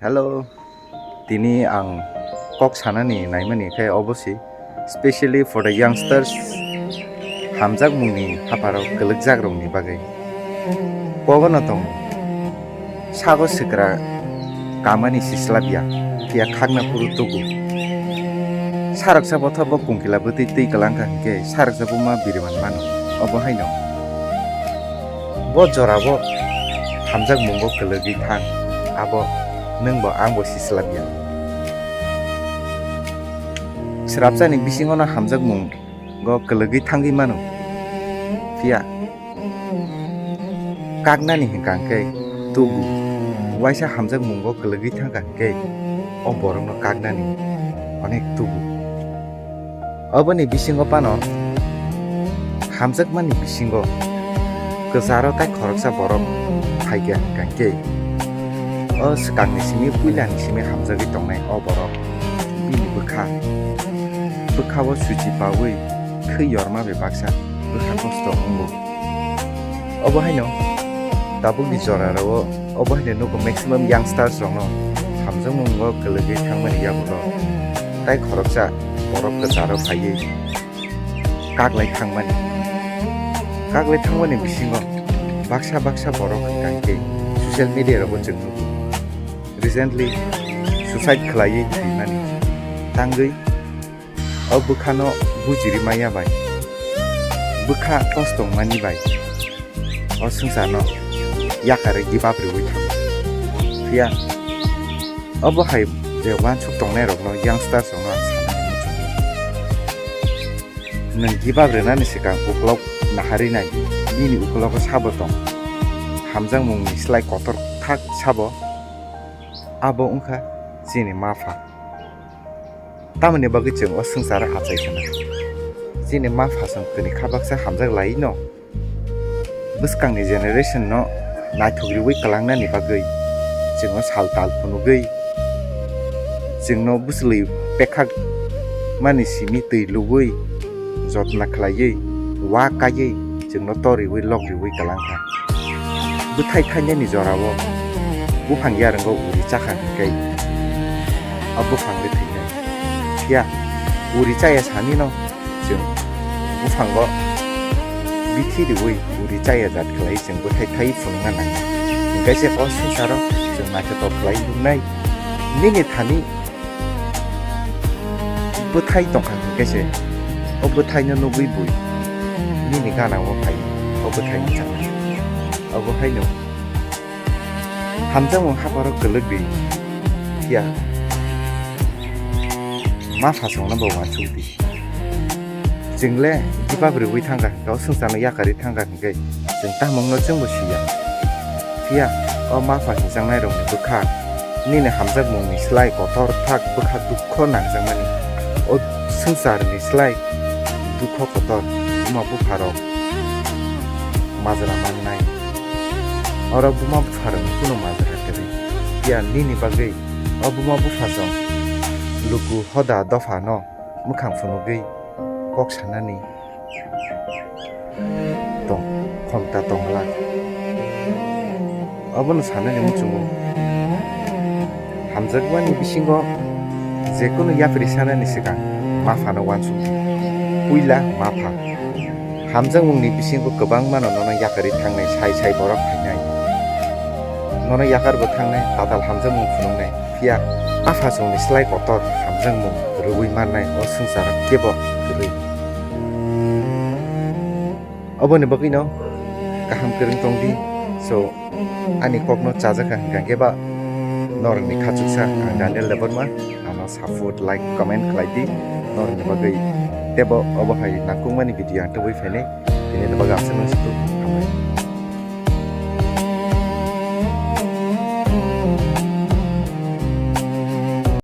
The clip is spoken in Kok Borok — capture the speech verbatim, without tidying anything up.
Hello, tini ang kok sanani naimani khe obo si, specially for the youngsters, hamjakmungni hapharo kwlwkjakrokni bagwi. Kogono tong sago swkra kamani sislabya, phiya khakna phuru tugu. Saroksa bothobo kungkila bwtwi twi kwlangkha hinkhe saroksa buma biriman mano. Obo haino bo jorabo hamjakmungo kwlwgwi thang, abo nwngbo angbo sislabya. Srapsani bisingono hamjakmungo kwlwgwi thangwi mano. Phiya kaknani hwnkha hwnkhe tugu, waisa hamjakmungo kwlwgwi thangkha hwnkhe o borokno kaknani onek tugu. Oboni bisingo phano hamjakmani bisingo kwcharo tai khoroksa borok phaikha hwnkha hwnkhe o swkangni simi puilani simi hamjagwi tongnai o borok bini bwkha, bwkhao suchi paui thwi yorma bai baksa bwkha kosto wngo. Obo haino tabukni jorarao obo haino nugo maximum youngsters rokno hamjakmungo kwlwgwi thangmani yagulo tai khoroksa borok kwcharo phaiwi kaklai thangmani. Kaklai thangmani bisingo baksa baksa borok hwnkha hwnkhe social media rogo chwng nugo. Recently suicide khwlaiwi thwimani tangwi o bwkhano bujiri maya bai, bwkha kostong mani bai o swngcharno yakarwi give up rwui thango. Phiya obo hai je uansuk tongnairokno, youngsters rokno ang sanani muchungo. Nwng give up rwnani swkang uklok naharwi nai, nini uklogo sabo tong. Hamjakmungni slai kotor thak sabo, abo wngkha chini ma pha. Tamoni bagwi chwng o swngcharo achai khna. Chini ma pha chwng tini kha baksa hamjak lai no. Bwskangni generation no naithok riwi kwlangnani bagwi chwngno sal tal phunugwi, chwngno bwchwlwi pekhak mani simi twi lubwi jotna khlaiwi, wa kaiwi chwngno tor riwi lok riwi kwlangkha. Bwthai thainani jorao buphang yarwngo uri chakha hwnkhe o buphang le thwinai. Phiya uri chaya sanino chwng buphango bithi riwi uri chaya jat khlai chwng bwthai thai phunukna nangnai. Hwnkhe se o swngcharo chwng naithotok khlai nuknai. Nini thani bwthai tongkha hwnkhe se o bwthaino nugwi bui nini ganao phai o bwthaino chanai. Obo haino hamjakmung hapharo kwlwk di. Phiya ma phasongno bo uansuk di. Chwng le give up rwui thangkha hwnkhe, o swngcharno yakarwi thangkha hwnkhe, chwng tamo wngno chwngbo siya. Phiya o ma pha hwnjaknairokni bwkha nini hamjakmungni slai kotor thak bwkha dukho nangjakmani. O swngcharni slai dukho kotor buma bupharok majra mannai. Oro buma bupharokni kuno majra kwrwi. Phiya nini bagwi o buma buphasong luku hoda dophano mwkhang phunugwi kok sanani tong, khomta tong glak. Obono sanani muchungo, hamjakmani bisingo jekunu yapri sanani swkang ma phano uansuk di. Puila ma pha. Hamjakmungni bisingo kwbangmano nono yakarwi thangnai, sai sai borok phainai. Nono yakarbo thangnai, tatal hamjakmung phunuknai. Phiya aphasongni slai kotor hamjakmung rwui mannai o swngcharo kebo kwrwi. Oboni bagwino kaham kwrwng tong di. So, ani kokno chajakha hwnkha khe ba norokni khachuksa ang Daniel Debbarma, ano support, like, comment khlai di norokni bagwi. Tebo obo hai nangkukmani video ang tubui phainai, tini ni bagwi ang se nang situ hambai.